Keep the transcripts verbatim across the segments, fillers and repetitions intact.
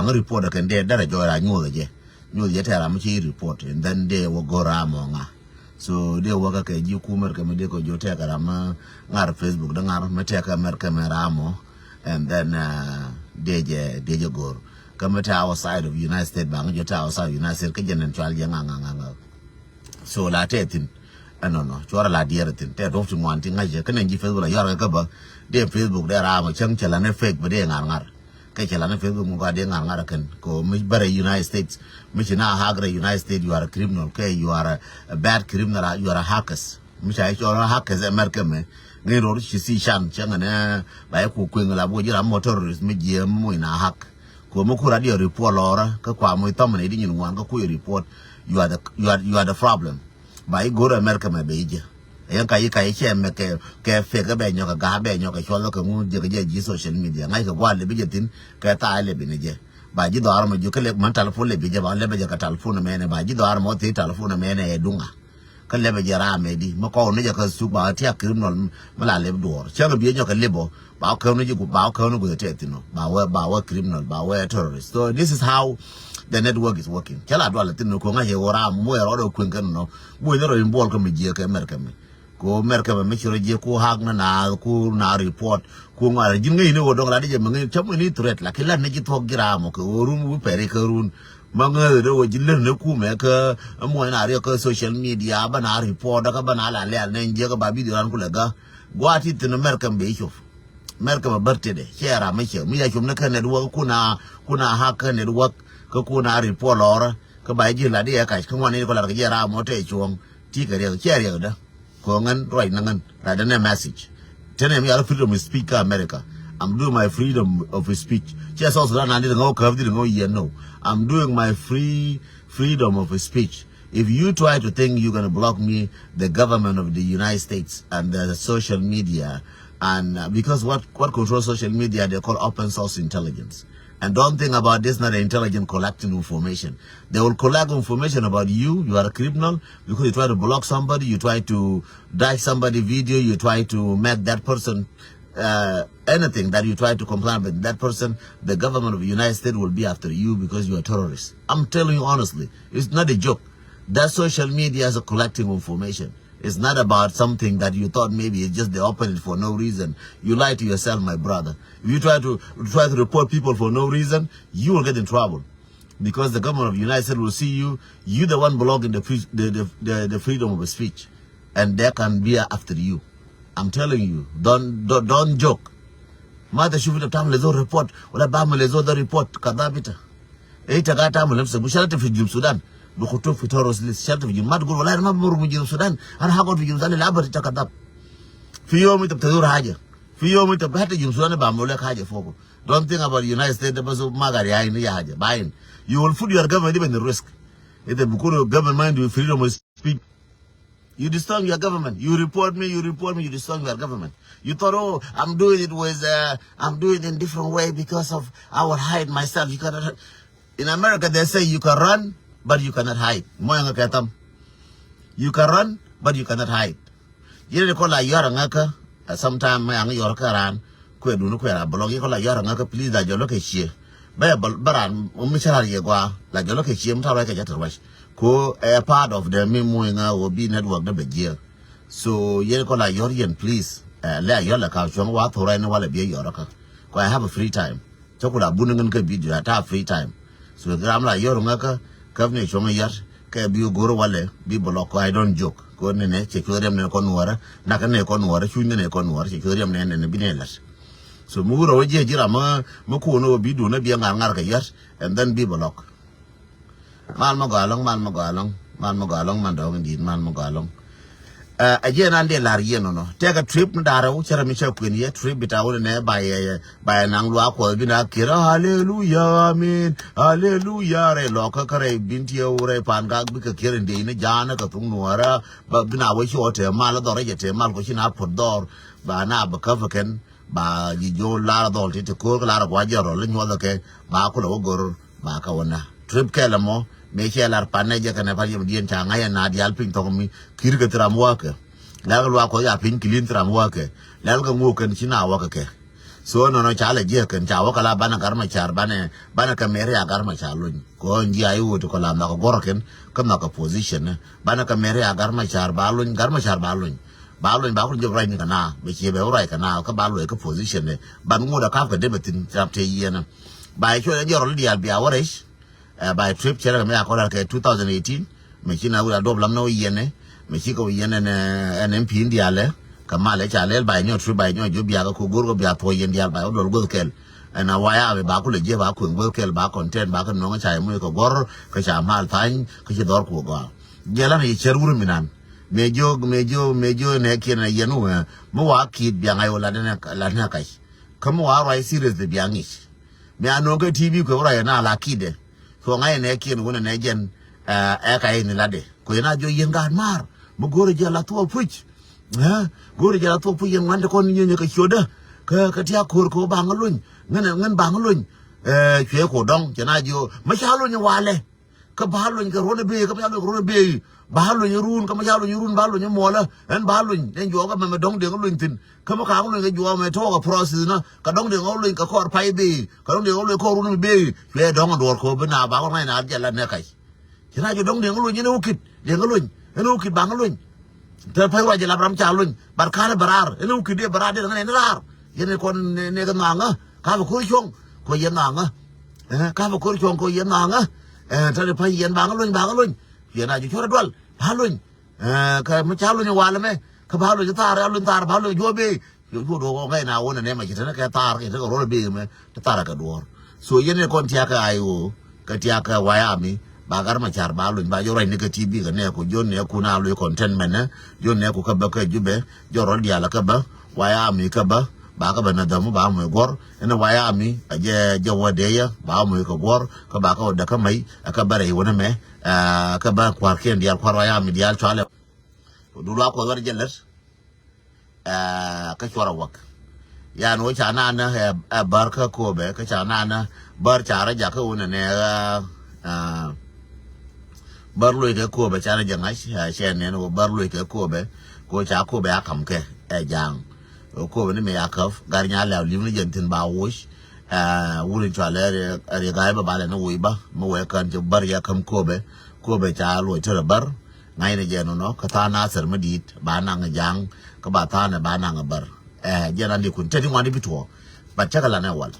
ŋä report kɛn dee derɛ jɔɔc ra nyuɔth jɛ. Nyuɔth jɛ tɛɛr ram mi ci report, and then dee wä go̱r ram ɔ ŋa. So dee wä kä kɛ ji̱ kumɛ kɛ mi dee kɛ jɔɔc tɛɛr kɛ ram mi ŋar Facebook dee ŋar mi tɛɛr kɛ mɛr kɛ mɛ ram ɔ. And then dee jɛ dee jɛ go̱r kä mi tɛɛr outside of United States, ba ŋä jɔɔc tɛɛr outside of United States kä jɛ nɛn cual jɛ ŋa ŋa ŋa ŋa. So la tɛ thin. Ɛnɔnɔ cuɔrɛ la diɛɛr thin tɛ tuɔk ti ŋuan ti ŋa̱cɛ kä nɛn ji̱ Facebook la yɔr kɛ kä bä. Dee Facebook dee ram ɔ cäŋ cɛ la ni fake bä dee ŋar ŋar. Kɛ cɛ la ni Facebook mi gɔaa dee ŋar ŋar kɛn kɛ mi bärɛ United States. Mi ci na hack rɛ United States, you are a criminal, kɛ you are a bad criminal, you are a hackers. Mi ca cɔl hackers ɛ mɛr kɛ mɛ. Ŋäc ror ci si can cäŋ ɛnɛ ba yɛ ku kueŋ la buk ji̱ ram mɔ terrorist mi jiɛ mi muc na hack. Kɛ mi kur adiɛ report lɔrä kä kua muc thɔmɛ ni di nyin ŋuan kä kui̱ report. You are the, you are, you are the problem. Ba i̱ go̱r America mɛ bɛ i̱ jɛ. Ɛyɛn ka i̱ ka i̱ cɛ mɛ kɛ, kɛ fake bɛ nyɔk kɛ ga̱a̱ bɛ nyɔk kɛ cuɔl kɛ ŋun jɛ kɛ jɛ ji̱ social media. Ŋa̱c kɛ gua̱a̱ lɛ bi jɛ thi̱n kɛ tha̱a̱ lɛ bi ni jɛ. Ba ji̱ dhɔaar mɛ ji̱ kɛ lɛ män telephone lɛ bi jɛ ba lɛ bɛ jɛ kɛ telephone mɛnɛ ba ji̱ dhɔaar mɛ wä thi̱i̱ telephone mɛnɛ ɛ duŋa. Kä lɛpɛ jɛ raam ɛ di mi kɔw ni jɛ kä thuk ba tiak criminal mi la lɛp duɔɔr cäŋ bi nyɔk kɛ lɛp ɔ ba wä käw ni ji̱ ba wä käw ni guth tɛth thin ɔ ba wä ba wä criminal ba wä terrorist. So this is how the network is working. Cä la dual thin ɔ koŋa cɛ wä raam mi wɛ rɔɔd ɔ kueŋ kɛn nɔ. Wä ni rɔ in buɔl kä mi jiɛ kɛ mɛr kɛ mi ko mɛr kɛ mi mi ci rɔ jiɛ ko hak na na ko na report ko ŋuar ji̱n ŋäc ni wä dɔŋ la di jɛ mi ŋäc cä mi ni threat la ki la ni ji̱ thuɔk ji̱ raam ɔ kɛ wä run wi pɛri kä run. Ma ŋäth dee wä ji̱ lär ni kumɛ kä muɔ̱c na riɛk kä social media bä na report kä bä na la lɛl ni jiäk ba video ran kulɛ gä. Gua̱a̱ ti thin America bɛ i̱ cop. America bɛ bär tetdɛ cɛ ram mi cɛ mi ya cop ni kä network kuna kuna hack kä network kä kuna report lɔrä kä ba ji̱ la di ɛ kac kä ŋuan ni kɔ lat kä jɛ ram mɔ tɛ cuɔ̱ŋ ti kɛ riɛk cɛ riɛk dä. Kɔ ŋän ruac na ŋän ruac na ŋän message. Tene mi yara freedom of speech ka America. I'm doing my freedom of speech. Cɛ South Sudan na dit ŋa käp dit ŋa yɛ no. I'm doing my free freedom of speech. If you try to think you're gonna block me, the government of the United States and the social media, and uh, because what what controls social media they call open source intelligence. And don't think about this, not intelligent collecting information. They will collect information about you. You are a criminal because you try to block somebody, you try to dash somebody video, you try to make that person uh, anything that you try to complain with that person, the government of the United States will be after you because you are terrorists. I'm telling you honestly, it's not a joke. That social media is a collecting information. It's not about something that you thought maybe it's just they open it for no reason. You lie to yourself, my brother. If you try to try to report people for no reason, you will get in trouble. Because the government of the United States will see you, you the one blocking the, free, the, the, the, the freedom of speech. And they can be after you. I'm telling you, don't, don't, don't joke. ما تشوف انت بتعمل زول report ولا بعمل زول ده report كذاب انت. انت قاعد تعمل نفسك مش شلت في جنوب السودان. بخطوك في terrorist list شلت في جنوب ما تقول والله انا ما بمر من جنوب السودان انا هقعد في جنوب السودان للابد انت كذاب. في يوم انت بتزور حاجه. في يوم انت حتى جنوب السودان بعملوا لك حاجه فوقه. Don't think about United States ده بس ما قاعد يعين اي حاجه باين. You will put your government even in risk. انت بيكون government ما عنده freedom of speech. You destroy your government. You report me, you report me, you destroy your government. You thought, oh, I'm doing it with, uh, I'm doing it in different way because of I will hide myself. You cannot. In America, they say you can run, but you cannot hide. Mo yang kɛ tam. You can run, but you cannot hide. Yini kɔ la yɔr ŋäkä. Sometime ma yang yɔr kä ran. Kuɛ duni kuɛ ra blog yi kɔ la yɔr ŋäkä please la jɔlɔ kɛ cie. Bɛ bɛ ran mi cɛ ran yɛ gua la jɔlɔ kɛ cie mi ta rɔ kɛ jɛ tɛ ruac. Ko ɛ part of the mi muiŋä wä bi network dɛ bɛ jiɛ. So yɛn kɔ la yɔr yɛn please. Lɛ a yɔr lɛ ka cuɔŋ wa thora ni walɛ biɛ yɔr kä. Ko I have a free time. Cä ku la bun ŋän kä video a ta free time. So ram la yɔr ŋä kä käp ni cuɔŋ yar kɛ bi go̱r walɛ bi block ko I don't joke. Ko ni ne cɛ cuɔ riɛm ni kɔ nuɔrä na kä ni kɔ nuɔrä cuny ni kɔ nuɔrä cɛ cuɔ riɛm ni ni bi ni lät. So mi wurɛ wä jiɛ ji̱ ram mi kun wä bi dun ni bi ŋar ŋar kɛ yar and then bi block. Mal ma gɔaa lɔŋ, mal ma gɔaa lɔŋ, mal ma gɔaa lɔŋ, man dɔɔŋ in di̱i̱t, mal ma gɔaa lɔŋ. Ɛ jiɛn an dee la̱r yiɛn nɔnɔ tɛkɛ trip mi da̱rɛ wä cärɛ mi cä kuën yɛ trip bi ta̱wä ni nɛ ba yɛ ba yɛ naŋ luaak kuɔth bi na kiɛr. Haleluya, amin, haleluya. Rɛy lɔkä kä rɛy bin tiɛw rɛy pa̱a̱n gak bikɛ kiɛr in dee in ja̱a̱nä kɛ thuŋ nuɔ̱ɔ̱rä. Ba bi na wä ci ɔ tɛɛ mal dhɔr rɛy jɛ tɛɛ mal kɔ ci na puɔ̱t dhɔr ba na bä käp kɛn. Ba ji̱ jo̱o̱l lar dhɔl ti ti ko̱o̱r kä lar gua̱c jɛ rɔl inyuɔth kɛ ba kulɛ wä gör ba kä wä na trip kɛl ɛmɔ. Mëë cɛ lar pan nɛ jɛ kɛnɛ pan yɛm diɛn ca ŋa̱c ɛn na diaal piny thɔk mi ki̱r kɛ thiram wäkɛ. Lɛl kɛ luaak kɔc a piny ki̱li̱n thiram wäkɛ. Lɛl kɛ ŋo̱o̱k kɛn ci na wäkɛ kɛ. So nɔnɔ ca lɛ jiɛ kɛn ca wä kɛ la banɛ Gat Macar, banɛ, banɛ kɛ mɛri a Gat Macar lony. Kɔ jiɛ a iwot kɔ la nhɔkɛ gɔrɔ kɛn kä nhɔkɛ position ni. Banɛ kɛ mɛri a Gat Macar ba lony, Gat Macar ba lony. Ba lony ba kul jɛ ruac ni kɛ na bɛ ciɛ bɛ wä ruac kɛ na kä ba luɔc kä position ni. Ban ŋut a kap kɛ dee bɛ thin rap te yiɛn ni. Ba icuɔ jɛ jɔrɔ li diaal bia wä rɛc. Ɛ, ba trip cɛ rɛ kɛ mi a kɔn rɛ kɛ two thousand eighteen. Mɛ ci na wul a duɔp lam ni wä yɛn ɛ mɛ ci kɛ wä yɛn ɛn ɛn MP in diaal ɛ. Kɛ mal ɛ ca lɛl ba nyɔ trip ba nyɔ jiɔ bia kɛ ko go̱r kɛ bia thuɔ yɛn diaal ba wä duɔl guth kɛl. Ɛn a waya bɛ ba kulɛ jiɛ ba kueŋ guth kɛl ba content ba kɛ nɔŋ ca yɛ muc kɛ guɔr kɛ ca mal thany kɛ ci dhɔr kuɔ gɔaa. Jɛ lan yɛ cɛr wur mi nan. Mɛ jiɔ mɛ jiɔ mɛ jiɔ nɛ kiɛn ɛ yɛn wä mi wa kit bia ŋa̱c wä lat nɛ kac. Kä mi wa ruac serious de bia ŋic. Mi a no̱o̱ŋ kä T V kuɛ wä ruac ɛ na la kit ɛ. Thuɔ̱ŋ a yɛn ɛ kiɛn wun ɛ nɛ jɛn ɛ ka yɛn latdɛ. Kuɛ yɛn a jiɔ yɛn gaat maar mi go̱o̱rɛ jɛ la thuɔɔk puc. Go̱o̱rɛ jɛ la thuɔɔk puc yɛn ŋuan ti kɔn nyienyɛ kɛ ciötdä. Kä kä ti a ko̱o̱r kɛ wä baŋ lony ŋän ŋän baŋ lony. Cuɛ kɔ dɔ̱ŋ cɛ na jiɔ mi ca lony walɛ. Kä ba lony kɛ ruɔ̱n ɛ bee kä mi ca lony kɛ ruɔ̱n ɛ bee. Ba lony run kä mi ca lony run ba lony muɔlä. Ɛn ba lony ɛn juɔk ɛmɛ mɛ dɔ̱ŋ deŋ lony thi̱n. Kä mi ka̱a̱ŋ lony kɛ juɔk mɛ tɔɔk ɛ process na kɛ dɔ̱ŋ deŋ lony kɛ kɔr pay bee kɛ dɔ̱ŋ deŋ lony kɔr run ɛ bee. Cuɛ dɔ̱ŋ ɛ duɔr kɔ bi na ba kɔn ŋa̱c na jɛ la nɛ kac. Ci na jɛ dɔ̱ŋ deŋ lony ɛn ɛ wä kit deŋ lony ɛn ɛ wä kit baŋ lony. Te pay ruac jɛ lap ram ca lony bat ka̱n ɛ bɛ raar ɛn ɛ wä kit dee bɛ raar dee ŋa̱n ɛn raar. Yɛn ɛ kɔn nɛ kɛ nhaŋä. Ka bɛ ko̱r cuɔ̱ŋ kɔ yɛn nhaŋä. Ka bɛ ko̱r cuɔ̱ŋ kɔ yɛn nhaŋä. Te pay yɛn baŋ lony baŋ lony. Yɛn a jɛ cuɔr ɛ dual ba lony. Kä mi ca lony walɛ mɛ kä ba lony thaar a lony thaar ba lony juɔp bee. Juɔp duɔk ŋäc na wä nɛ nɛ mɛ ci te ni kɛ thaar kɛ te kɛ ruɔl bee mɛ te thaar kɛ duɔr. So yɛn ni kɔn tiakä I O kä tiakä White Army ba Gat Macar ba lony ba jɔ ruac ni kɛ T V kɛ nɛ ku jiɔ nɛ ku na loc contentment nɛ jiɔ nɛ ku kä bä kä Jubɛ jiɔ rɔl diaal kä bä White Army kä bä. Ba kä bä na dhämu ba moc guɔr ɛn White Army a jɛ jɛ wä dee yɛ ba moc kɛ guɔr kä ba kä wä däkä mɛy kä bä rɛy wä ni mɛ. Kä bä kua̱r kiɛn diaal kua̱r White Army diaal cualɛ. Dul wa kuɔth wɛr jɛ lät. Kä cuɔr a wäk yan wä ca nanä ɛ bär kä Kobɛ kä ca nanä bär ca rɔ jakä wun ɛnɛ. Bär loc kɛ Kobɛ ca rɔ jɛ ŋa̱c cɛ nɛn wä bär loc kɛ Kobɛ. Ko ca Kobɛ a kam kɛ ɛ ja̱a̱ŋ. Kobɛ ni mi a käp gar nya lɛw lim ni jɛn thin ba woc. Wun in cualɛ ri ga̱a̱c bä ba lɛ ni woc bä mi wɛ kän ci bär ya käm Kobɛ. Kobɛ ca loc tärɛ bär. Ŋa̱cnɛ jɛ nɔnɔ kä tha̱a̱ŋ Nathir mi di̱i̱t ba naŋ ja̱a̱ŋ kä ba tha̱a̱ŋ ɛ ba naŋ bär. Ɛ jɛn a likun te ti ŋuan i̱ bi tuɔɔk. But cä kɛ lanɛ wal.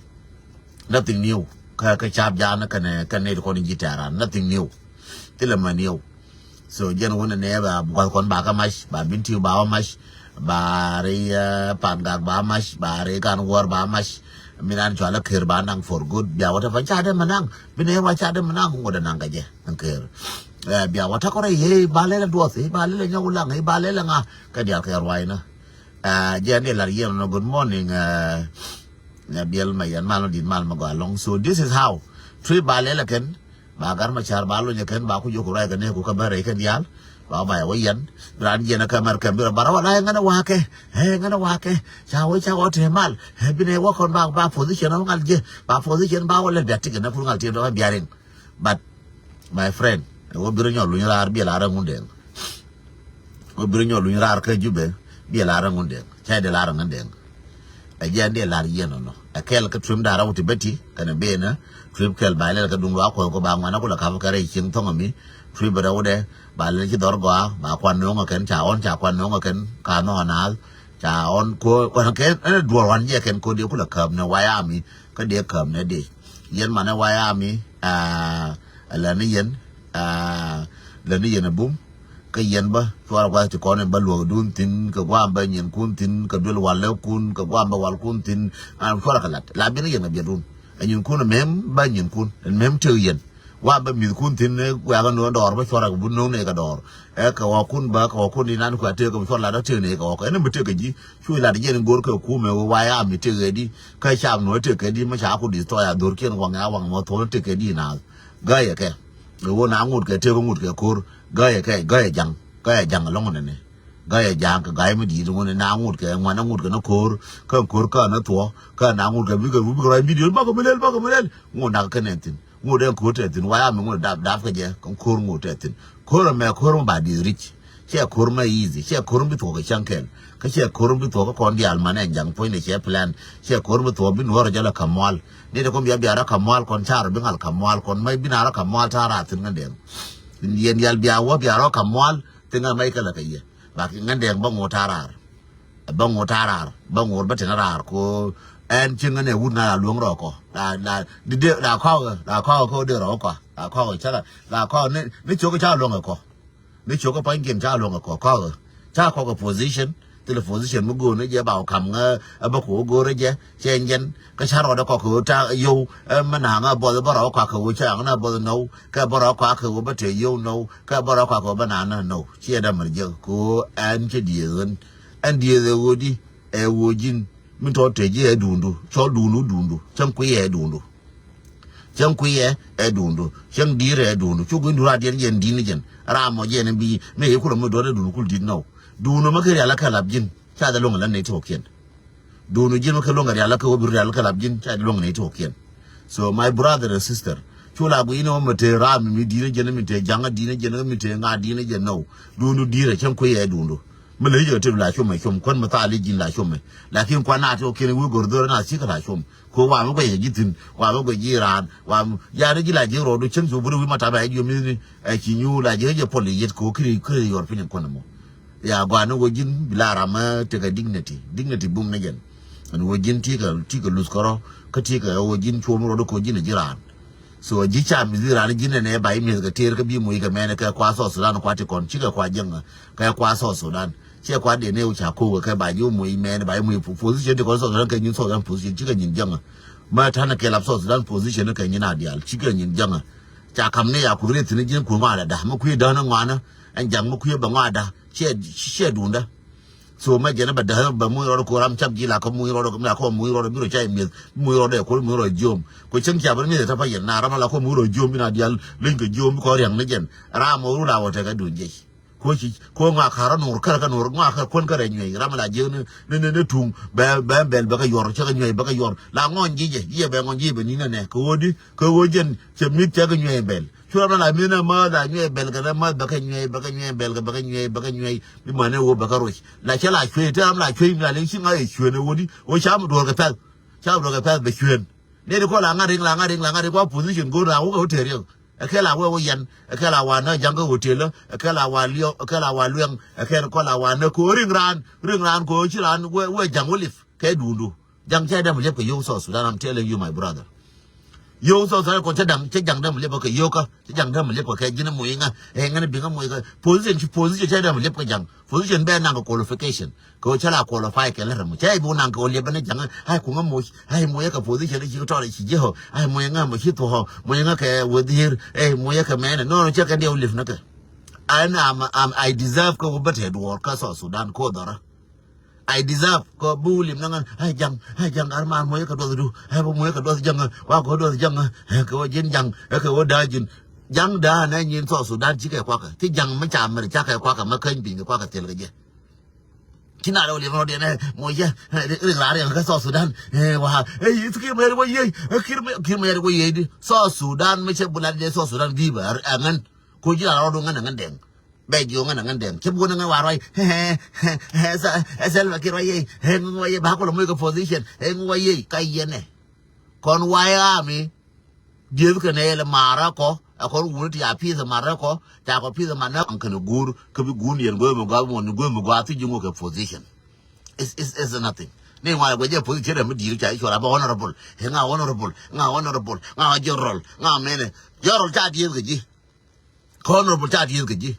Nothing new kä kä caap ja̱a̱ŋ kɛnɛ kɛnɛ ti kɔn i̱ ji̱ tɛ̈ran nothing new. Thilɛ mɛ new. So jɛn wun ɛ nɛ ba gua̱th kɔn ba kä mac ba bin tiw ba wä mac. Ba ri pan gak ba mac ba ri kan wuɔr ba mac. Min an cual a ker ba naŋ for good bia wä te pan ca dee mɛ naŋ. Bi nɛ wa ca dee mɛ naŋ ŋot ɛ naŋ kɛ jɛ. Ɛn ker. Bia wä takɔ rɛy ɛ ba lɛl ɛ duɔth ɛ ba lɛl ɛ nyɔk laŋ ɛ ba lɛl ɛ ŋa. Kɛ dial kɛ ruaynä. Jɛ ni lar yɛn nɔ good morning. Ɛ biɛl mɛ yɛn mal nɔ dit mal mɛ gɔa lɔŋ so this is how. Tri ba lɛl ɛ kɛn ba gar ma car ba lony ɛ kɛn ba ku jok ruay kɛ nɛ ku kɛ bɛ rɛy kɛ dial. Ba ba yɛ wä yɛn. Bi ran jɛn ɛ kɛ mɛr kɛn bi rɔ bara wala ɛ ŋɛn ɛ wakɛ. Ɛ ŋɛn ɛ wakɛ. Ca wä ca wä te mal ɛ bi nɛ wä kɔn ba ba position ɛ wä ŋal jɛ ba position ba wä lɛ bia tik ɛ nɛ kur ŋal ti ɛ dɔk ɛ bia riŋ. But my friend, wä birä nyɔl luny raar biɛ lar ŋun dɛŋ. Wä birä nyɔl luny raar kä Jubɛ biɛ lar ŋun dɛŋ. Cɛ dee lar ŋun dɛŋ. Ɛ jɛ dee lar yɛn nɔ. Ɛ kɛl kä trim da̱rä wä ti beti kɛnɛ benä. Trip kɛl ba lɛl kä duŋ luaak kɔn kɔ ba ŋuan a kulɛ kap kɛ rɛy cieŋ thɔŋ mi. Trip rɛw dɛ ba lɛl ci dhɔr gɔaa ba kuan no̱o̱ŋ kɛn ca ɣɔn ca kuan no̱o̱ŋ kɛn ka nhɔk a naath. Ca ɣɔn ko ɣɔn kɛn ɛn duɔl ɣɔn jɛ kɛn ko dee kulɛ käp nɛ wayami. Kä dee käp nɛ dee. Yɛn manɛ wayami. Aa, lɛni yɛn, aa, lɛni yɛn a bum. Kä yɛn bä cuarɛ gua̱th ti kɔn in bä luɔkdun thi̱n kɛ guam bä nyinkun thi̱n kɛ duel walɛkun kɛ guam bä walkun thi̱n. An cuarɛ kɛ lat la biɛn yɛn a biɛdun. Ɛ nyinkun a mɛm bä nyinkun ɛn mɛm tëk yɛn. Guam bä mi̱thkun thi̱n ɛ guɛ̈kä no̱o̱n dɔɔr bä cuarɛ kɛ bun no̱o̱ŋ nɛy kɛ dɔɔr. Ɛ kɛ ɣɔkun bä kɛ ɣɔkun in an kua tëk kɛ bi cuarɛ lat ɔ tëk nɛy kɛ ɣɔk ɛn mi tëk kɛ ji̱. Cu lat jiɛn in go̱r kɛ kumɛ wä wayami tëk ɛ di. Kä cam nuɔ tëk kɛ di mi ca ku di thɔɔc a dhorkiɛn waŋ a waŋ mɔ thuɔ̱n tëk kɛ di naath. Gäyɛ kɛ ɛ wä na ŋut kɛ tëk ŋut kɛ ko̱r. Gäyɛ kɛ gäyɛ jaŋ gäyɛ jaŋ ɛlɔ̱ŋ nɛnɛ. Gäyɛ jaŋ kɛ ga̱y mi di̱i̱t ŋun na ŋut kɛ ŋuan a ŋut kɛ ni ko̱r. Kä ko̱r kä ni thuɔ̱ kä na ŋut kɛ bikɛ bikɛ ruac bidio bakɛ mi lel bakɛ mi lel. Ŋut nak kɛ nɛn thi̱n ŋut ɛn ko̱r tɛ thi̱n wayami ŋut dap dap kɛ jɛ kɛ ko̱r ŋut tɛ thi̱n. Ko̱r ɛmɛ ko̱r mi ba di̱i̱t ric. Ciɛ ko̱r mɛ easy, ciɛ ko̱r bi thuɔ̱k kɛ cäŋ kɛl. Kä ciɛ ko̱r bi thuɔ̱k kä kɔn diaal manɛ ja̱ŋ puɔ̱nydɛ ciɛ plan. Ciɛ ko̱r bi thuɔ̱k bi nuɔ̱ɔ̱r rɔ jɛ la kamual. Ni de kɔn bia bia rɔ kamual kɔn car bi ŋal kamual kɔn mɛ bi na rɔ kamual ta̱a̱ raar thi̱n ŋändɛŋ. Yɛn diaal bia wä bia rɔ kamual thi̱n ŋändɛŋ mɛ ikɛ la kɛ yɛ. Ba ŋändɛŋ bä ŋo̱o̱r ta̱a̱ raar. Bä ŋo̱o̱r ta̱a̱ raar, bä ŋo̱o̱r bä tɛn raar ko. Ɛn cieŋ ŋändɛŋ wut ŋa̱ la luäŋ rɔ kɔ. La, la, di de, la kɔk, la kɔk ko de rɔ kɔ. La kɔk cä la, la kɔk ni, ni ciök ca luäŋ kɔ. Ni ciök pa̱ny kiɛn ca luäŋ kɔ kɔk. Ca kɔk position, thilɛ position mi go̱o̱r ni jɛ ba wä kam ŋä, ɛ bä ko go̱o̱r jɛ, cɛ jɛn, kä ca rɔɔdɛ kɔk ko ta yow, ɛ mɛ naŋ ɛ buɔth bä rɔ kɔk ko ca ŋä buɔth nɔw, kɛ bä rɔ kɔk ko bä te yow nɔw, kɛ bä rɔ kɔk ko bä naŋ nɔw. Ciɛ dämɛ jɛ ko ɛn cɛ dieth ɣän, ɛn dieth ɛ ɣöö di, ɛ ɣöö ji̱n, min tɔ te ji̱ ɛ duundu, cɔl duundu, duundu, cäŋ kui̱ ɛ duundu. Cäŋ kui̱ ɛ, ɛ duundu. Cäŋ di̱i̱r ɛ duundu. Cu gui̱n duundu a diɛn jɛn di̱i̱n jɛn. Ram mɔ jɛn bi, mi yɛ kulɛ mi duɔt ɛ duundu kul di̱t nɔw. Duundu mi kɛ rial ɛ kɛ lap ji̱n. Ca jɛ luɔ̱ŋ ɛ lät nɛy ti kɔkiɛn. Duundu ji̱n mi kɛ luɔ̱ŋ ɛ rial ɛ kɛ wä bi rial ɛ kɛ lap ji̱n. Ca jɛ luɔ̱ŋ ɛ nɛy ti kɔkiɛn. So my brother and sister, cu la gui̱n ɛ wä mi te ram mi di̱i̱n jɛn mi te ja̱ŋ di̱i̱n jɛn mi te ŋa di̱i̱n jɛn nɔw. Duundu di̱i̱r ɛ cäŋ kui̱ ɛ duundu. Mi lɛ yɛ te la com ɛ com kuän mi thaal ji̱n la com ɛ. Lakin kuan na te kɔkiɛn wi̱i̱ go̱r dho̱r na cikɛ la com. Ko wa mi guɛc ji̱ thi̱n, wa mi guɛc ji̱ raan, wa mi yani ji̱ la ji̱ rɔɔdu cäŋ cu buri wi̱i̱ ma ta̱p ɛ ji̱ mi ni ɛ ci nyu la ji̱ jɛ pɔl yet ko kiri kiri yɔr piny kuɔn mɔ. Ya gɔaa ni wä ji̱n bi la ram ɛ tekɛ dignity, dignity bum ni jɛn. Ɛn wä ji̱n ti kɛ ti kɛ luth kɔrɔ kä ti kɛ wä ji̱n cuɔm rɔɔdu ko ji̱n ɛ ji̱ raan. So ji̱ ca mi ji̱ raan ji̱n ɛn ɛ ba i̱ mi̱eth kɛ tëër kä bi muc kɛ mɛn kɛ kua South Sudan kua ti kɔn cikɛ kua jäŋ kɛ kua South Sudan. Ciɛ kua den ɛ wä ca ko̱o̱k kɛ ba ji̱ wä muc mɛn ba i̱ muc position ti kɔn South Sudan kɛ nyin South Sudan position cikɛ nyin jäŋ. Mɛ ta̱nɛ kɛ lap South Sudan position kɛ nyin a diaal cikɛ nyin jäŋ. Ca kam ni ya kuth ri thi̱n ji̱n kuth ŋɔaadɛ da̱ mi kui̱ dä̱n ŋɔaanä ɛn ja̱ŋ mi kui̱ bɛ ŋɔaadä ciɛ ciɛ duundä. So mɛ jɛn bɛ däh bɛ muc rɔɔdɛ ko ram cap ji̱ la kɔ muc rɔɔdɛ mi la kɔ muc rɔɔdɛ bi rɔ ca imieth muc rɔɔdɛ ko muc rɔɔdɛ jiom ko cäŋ cia bä mieth ta pa yɛn na ram la kɔ muc rɔɔdɛ jiom bi na dial leny kɛ jiom bi kɔ riaŋ ni jɛn ram mɔ ru la wä tekɛ dun jec. Ko ci ko ŋa karä nur kärä kä nur ŋa kärä kuän kärä nyuey ram la jiek ni ni ni tuŋ bɛ bɛ bɛl bɛ kɛ yuɔr cɛ kɛ nyuey bɛ kɛ yuɔr la ŋɔny ji̱ jɛ ji̱ jɛ bɛ ŋɔny ji̱ jɛ bɛ ni nɛ nɛ kɛ ɣöö di kɛ ɣöö jɛn cɛ mi̱th cɛ kɛ nyuey bɛl. Cu ram la mi̱n ɛ mäth la nyuey bɛl kɛ rɛ mäth bɛ kɛ nyuey bɛ kɛ nyuey bɛl kɛ bɛ kɛ nyuey bɛ kɛ nyuey. Bi män ɛ wä bɛ kɛ roc la cɛ la cuey te ram la cuey mi la liŋ ci ŋa̱c ɛ cueen ɛ wä di wä ca mi duɔ̱ɔ̱r kɛ pɛ̈th. Ca mi duɔ̱ɔ̱r kɛ pɛ̈th bɛ cueen. Nɛy ti kɔn la ŋa̱t riŋ la ŋa̱t riŋ la ŋa̱t riŋ kua position go̱o̱r na wä kɛ wä tëë riɛk. Ɛ kɛ la wä wä yɛn ɛ kɛ la wa nä ja̱ŋ kä hotel ɛ kɛ la wa liɔ ɛ kɛ la wa luɛŋ ɛ kɛ kɔn la wa nä ko̱o̱r riŋ raan riŋ raan ko̱o̱r ci raan wä wä ja̱ŋ wä lip kɛ duundu. Ja̱ŋ cɛ däm liep kɛ yio̱w South Sudan, I'm telling you my brother. Yio̱w South Sudan kɔn cɛ da̱ŋ cɛ ja̱ŋ däm liep kɛ yio̱w kä cɛ ja̱ŋ däm liep kɛ ji̱n mui̱ ŋä ɛ ŋän bi̱ŋ mui̱ kä position ci position cɛ däm liep kɛ ja̱ŋ position bɛ naŋ kɛ qualification. Kɛ cɛ la qualify kɛ lɛ rɛm cɛ i̱ bi naŋ kɛ liep ni ja̱ŋ. Ai kuŋä moc ai moc kɛ position ci tɔr ci ji̱ hɔ ai moc ŋä moc ci thuɔ moc ŋä kɛ wä dhier ai moc kɛ mɛnɛ nɔnɔ cɛ kɛ diɛw liep ni kɛ. An am am I deserve kɛ wä bä tɛ duɔɔr kä South Sudan ko dhɔrä. I deserve kɔ bi wä lim naŋ ai jaŋ ai jaŋ ar man muɔc kɛ duɔth du ai bä muɔc kɛ duɔth jaŋ wa kɔ duɔth jaŋ. Kɛ wä ji̱n jaŋ kɛ wä daa ji̱n jaŋ daa nɛ nyin South Sudan ci kɛ kuakä ti jaŋ mi ca mɛr ca kɛ kuakä mɛ käny piny kɛ kuakä thil kɛ jɛ. Ci na rɛw lim rɔ diɛn muɔc jɛ rik raar yɛn kɛ South Sudan. Wa kir mɛ yɛr wä yey kir mɛ yɛr wä yey di South Sudan mi cɛ bulat jɛ South Sudan bi bɛ ɛŋɛn. Ko ji̱ la rɔ du ŋɛn ɛŋɛn dɛŋ. Bɛ jiök ŋän ŋän dɛŋ cä buɔ̱n ŋän wa ruac. Ɛ Salva Kiir ruac yey ɛ ŋän ruac yey ba kulɛ moc kɛ position ɛ ŋän ruac yey ka yɛnɛ. Kɔn wayɛ ami dieth kɛnɛ yɛlɛ marä kɔ ɛ kɔn wuni ti a pi̱th marä kɔ. Ca kɔ pi̱th marä kɛnɛ guur kä bi guur ni yɛn guäth mi guath muɔn ni guäth mi guath ti ji̱ ŋok kɛ position. Is is is nothing. Ni ŋuan guɛ jɛ position ɛ mi di̱i̱r ca i̱ cuɔl a bä honorable ɛ ŋa honorable ŋa honorable ŋa general ŋa mɛnɛ. General ca dieth kɛ ji̱. Honorable ca dieth kɛ ji̱.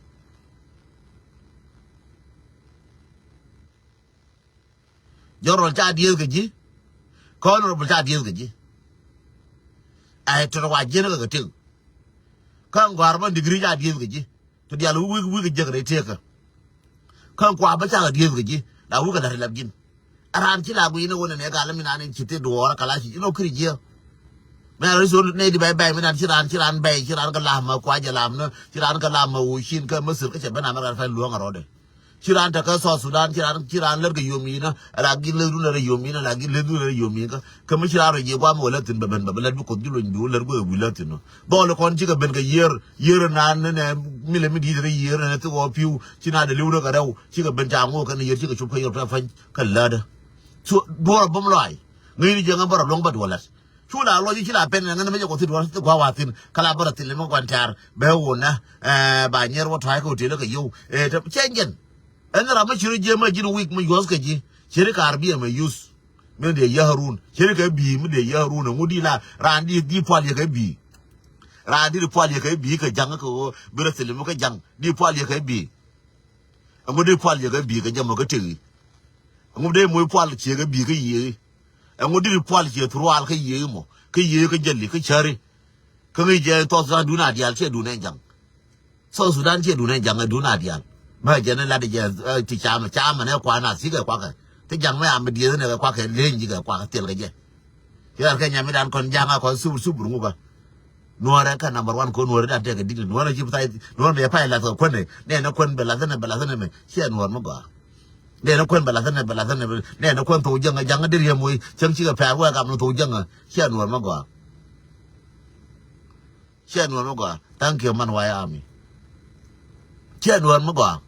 General ca dieth kɛ ji̱. Honorable ca dieth kɛ ji̱. Ai tɔt wa jiɛn kɛ kɛ tëk. Kä ŋɔ̱a̱r bä degree ca dieth kɛ ji̱. Tɔ diaal wi̱i̱ wi̱i̱ kɛ jiäk rɛy tëkä. Kä ŋɔ̱a̱r bä ca kɛ dieth kɛ ji̱ la wi̱i̱ kɛ la̱t ilap ji̱n. A raan ci la guiy ni wä nɛnɛ gal mi nan in ci thil duɔɔr a kala ci inɔ kiri jiɛ. Mɛ ri sur ne di bɛy bɛy mi nan ci raan ci raan bɛy ci raan kɛ lam ma kua jɛ lam ni ci raan kɛ lam ma wu cin kɛ Misir kɛ cɛ ben Amerika fɛn luɔ̱ŋ a rɔɔdɛ. Ci raan te kä South Sudan, ci raan, ci raan lär kɛ yom inä, ala gi lär run rɛ yom inä, ala gi lär run rɛ yom inä. Kä mi ci raan rɔ jiɛ guam wä lät thin bɛ ben bɛ lät bi Kuoth ji̱ lony bi wä lät guɛ wi̱i̱ lät thin nɔ. Dhɔl kɔn cikɛ ben kɛ yiër, yiër naan ni nɛ milɛ mi di̱i̱t rɛ yiër nɛ thik ɣɔɔ pi̱w, ci naan dɛ li̱w rɛ kɛ rɛw, cikɛ ben ca ŋo̱o̱k kɛn yiër cikɛ cop kä yɔr pɛ pany kɛ lätdä. So duɔr bum lɔac. Ŋäcni jiɛ ŋä bä rɔ luɔ̱ŋ bä duɔlät. Cu la lɔc ci la pɛn ŋän mɛ jɛ kɔ thil duɔr thil gua̱a̱ wa thin. Kä la bä rɔ thil mɛ gua̱n tɛ̈r bɛ wun nä. Ɛ, ba nyiɛr wä tɔ̱a̱c kɛ hotel kɛ yio̱w. Ɛ, tɛ cɛ jɛn. Ɛn ram mɛ ci rɔ jiɛ mɛ ji̱n wi̱i̱k mɛ yuɔ̱th kɛ ji̱. Ci ri kaar biɛ mɛ yuth. Mi dee yäärun. Ci ri kɛ bi̱i̱ mi dee yäärun. Ɛŋu di la raan di, di pual yɛ kɛ bi̱i̱. Raan di pual yɛ kɛ bi̱i̱ kɛ ja̱ŋ kɛ ɣöö bi rɔ thil mɛ kɛ ja̱ŋ. Di pual yɛ kɛ bi̱i̱. Ɛŋu dee pual yɛ kɛ bi̱i̱ kɛ jɛ mɔ kä tëk i̱. Ɛŋu dee moc pual ciek kɛ bi̱i̱ kä yiëë i̱. Ɛŋu dee pual ciek thurual kä yiëë i̱ mɔ kä yiëë kä jäli kä cäri. Kä ŋi̱i̱c jɛ South Sudan duun a diaal ciɛ duun ɛn ja̱ŋ. South Sudan ciɛ duun ɛn ja̱ŋ ɛ duun a diaal. Mɛ jɛ ni lat jɛ ti camɛ camɛ nɛ kuan a thikɛ kuakɛ. Ti ja̱ŋ mɛ a mi dieth nɛ kɛ kuakɛ leny ji̱ kɛ kuakɛ thil kɛ jɛ. Ci ɣar kɛ nyamidan kɔn ja̱ŋ a kɔn subur subur ŋukä. Nuɔrɛ kä number one kɔn nuɔrɛ dan tekɛ dikni nuɔrɛ ci pay nuɔrɛ mɛ pay lath kɛ kuɛn nɛ nɛ kuɛn bɛ lath nɛ bɛ lath nɛ mɛ ciɛ nuɔr mɛ gɔaa. Nɛ nɛ kuɛn bɛ lath nɛ bɛ lath nɛ nɛ kuɛn thok jäŋ jaŋ diri yɛ moc cäŋ cikɛ pɛr wɛ gam ni thok jäŋ ciɛ nuɔr mɛ gɔaa. Ciɛ nuɔr mɛ gɔaa. Thank you man wayami. Ciɛ nuɔr mɛ gɔaa.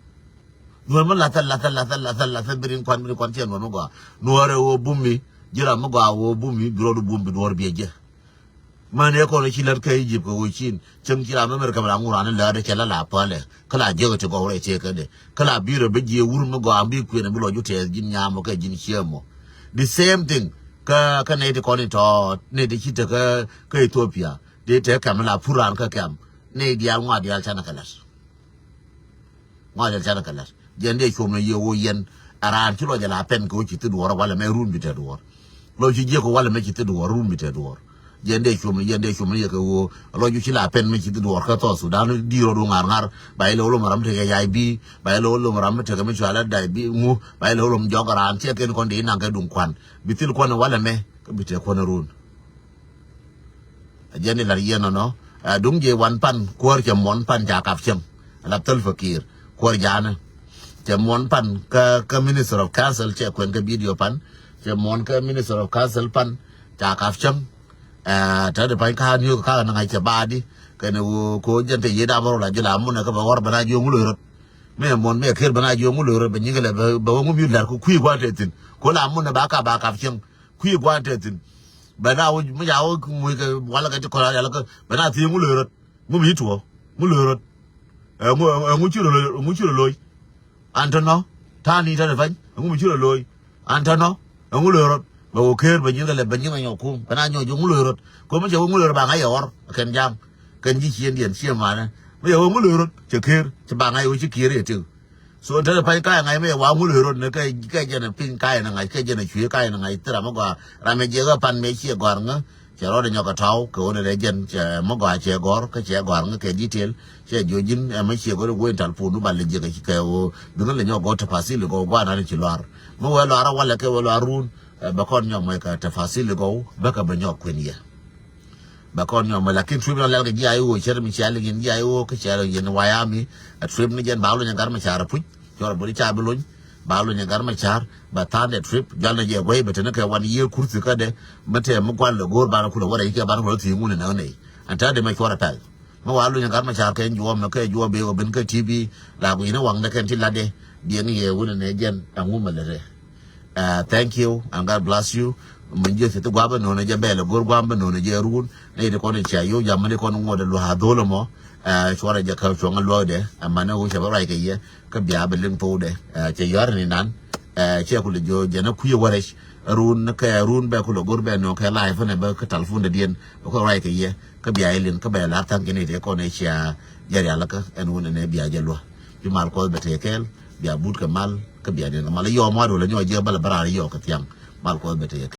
Nuɔr mɛ lath lath lath lath lath birin kuan birin kuan ciɛ nuɔr mɛ gɔaa. Nuɔrɛ wä bumi ji̱ ram mɛ gɔaa wä bumi bi rɔdu bum bi nuɔr biɛ jɛ. Män yɛ kɔn ci lät kä Egypt kɛ ɣöö cin cäŋ ci ram America mi la ŋuran in läätdɛ cɛ la la päl ɛ kä la jiäk ti gɔw rɛy tëëkädɛ kä la bi̱i̱ rɛ bi jiɛ wur mi gɔaa bi kuënɛ bi lɔ ju tɛɛth ji̱n nyam ɔ kɛ ji̱n ciɛ mɔ. The same thing kä kä nɛy ti kɔn in tɔ̱ nɛy ti ci te kä kä Ethiopia. Dee te kɛm la pur raan kä kɛm nɛy diaal ŋɔa diaal canɛ kɛ lät. Ŋɔak jɛn canɛ kɛ la̱t jɛn dee cuɔm ni yɛ ɣöö yɛn. Ɛ raan ci lɔc jɛ la pɛn kɛ ɣöö ci thil duɔɔr walɛ mɛ run bi tɛ duɔɔr. Lɔc ci jiɛk kɛ walɛ mɛ ci thil duɔɔr run bi tɛ duɔɔr. Jɛn dee cuɔm ni yɛn dee cuɔm ni yɛ kɛ ɣöö lɔc ju ci la pɛn mɛ ci thil duɔɔr kä South Sudan di̱i̱r rɔɔdu ŋa̱r ŋa̱r. Ba ilɛ wä lom ram tekɛ yay bi ba ilɛ wä lom ram tekɛ mi cualɛ day bi ŋu ba ilɛ wä lom jɔk raan ciɛ kɛn kɔn dee inaŋ kɛ duŋ kuan bi thil kuan walɛ mɛ kä bi tɛ kuan run. Ɛ jɛn ilat yɛn nɔnɔ. Ɛ duŋ jɛ wan pan kuäär cɛ muɔn pan ca kap cieŋ. Ɛ la Salva Kiir kuäär janɛ. Cɛ muɔn pan kä kä Minister of Council cɛ kuɛn kä video pan. Cɛ muɔn kä Minister of Council pan ca kap cieŋ. Ɛ tɛ di pany ka niök ka naŋ cɛ baadi. Kɛn ɛ woo ko jɛn te yee dam rɔ la jɛ la munɛ kä bɛ wär bɛ na jiö ŋu lo̱c rot. Mɛ muɔn mɛ ker bɛ na jiö ŋu lo̱c rot bɛ nyiŋ lɛ bɛ wä ŋu mi lar kä kui̱ gua̱n te thin ko la munɛ ba ka ba kap cieŋ. Kui̱ gua̱a̱n te thi̱n. Bɛ na wä mi ca wä muc kɛ walɛ kɛ ti kɔn a rial kä bɛ na thi̱n ŋu lo̱c rot. Ŋu mi tuɔ ŋu lo̱c rot. Ɛ ŋu ɛ ŋu ci rɔ lo̱c ŋu ci rɔ lo̱c. An tɔnɔ ta̱a̱ ni ta̱a̱ ni pany ɛ ŋu mi ci rɔ lo̱c. An tɔnɔ ɛ ŋu lo̱c rot. Bɛ wä ker bɛ nyin kɛ lɛ bɛ nyin kɛ nyɔk kum bɛ na nyɔk ji̱ ŋu lo̱c rot. Ko mi cɛ wä ŋu lo̱c rot ba ŋa̱c yɛ ɣɔr kɛn ja̱a̱ŋ. Kɛn ji̱ ciëndiɛn cië manɛ mi cɛ wä ŋu lo̱c rot cɛ ker cɛ ba ŋa̱c wä ci kiër yɛ tëk. So te pay kay ŋa̱c mi wa ŋul rot ni kɛ kɛ jɛn piny kay ni ŋa̱c kɛ jɛn cui̱ kay ni ŋa̱c thira mi gɔaa ram mi jiɛk ɛ pan mi ciɛ gɔ̱a̱r ŋä. Cɛ rɔɔdɛ nyɔk kɛ tɔw kɛ ɣöö ni rɛ jɛn cɛ mi gɔaa cɛ gɔ̱r kä cɛ gɔ̱a̱r ŋä kɛ detail. Cɛ jiö ji̱n ɛ mi ciɛ gɔ̱r wee tal pun du ba lɛ jiɛk kɛ wee bi ŋä lɛ nyɔk gɔ̱r tafasil gɔ̱r gua̱a̱r nani ci luaar mi wee luaar walɛ kɛ wee luaar run. Bɛ kɔn nyɔk mɔc kɛ tafasil gɔ̱r bä kɛ bɛ nyɔk kuën yɛ. Bɛ kɔn nyɔmɔ lakin trip na lɛl kɛ ji̱ a iwoo cɛr mi cia liŋ in ji̱ a iwoo kä cia liŋ in wayami. A trip ni jɛn ba luny a gar ma car a puc cɔr a bodi ca bi luny. Ba luny a gar ma car ba than de trip jɔl na jɛ guey bɛ teni kɛ wan yier kurthi kä de. Mɛ tɛ mi gual lɛ go̱o̱r ban a kulɛ wara yikɛ ban a kulɛ thi̱i̱ŋ wuni na nɛy. An tɛ de mɛ cuɔr a pɛl. Mi wa luny a gar ma car kɛ juɔm mɛ kɛ juɔm bi wä bin kä T V la ku yin a waŋ de kɛn ti lat de. Biɛŋ yɛ wuni nɛ jɛn a ŋu mɛ lɛ de. Thank you and God bless you. Min jiɛ thithi gua̱a̱p bä no̱o̱nɛ jɛ bɛɛl ɛ go̱r gua̱a̱p bä no̱o̱nɛ jɛ ruun. Nɛ iti kɔn icia yo̱o̱ jam mini kɔn ŋuɔt ɛ lua̱a̱ dho̱l ɛmɔ. Cuɔrɛ jɛ kä cuɔ̱ŋ ɛ luɔ̱ɔ̱dɛ ɛmɛnɛ ɣöö cɛ bä ruac kɛ yɛ. Kä bia bɛ liŋ thokdɛ cɛ yɔ̱a̱r ni nan. Cɛ kulɛ jiö jɛn ɛ kui̱ ɛ wärɛc ruun kɛ ruun bɛ kulɛ go̱r bɛ no̱o̱ŋ kɛ live nɛ bä kä talfundɛ diɛn bɛ kulɛ ruac kɛ yɛ. Kä bia ilin kä bɛ la̱r tha̱ŋ kɛ ni iti kɔn icia jɛ rialikä ɛn wun ɛnɛ bia jɛ lua̱. Bi mal kuɔth bɛ tëë kɛɛl bia but kɛ mal kä bia diɛn kɛ mal iɔɔm wa̱a̱ dolɛ nyɔɔc jiɛ bälɛ bä raar iɔɔk kɛ thiaŋ. Mal kuɔth bɛ tëë kɛɛl.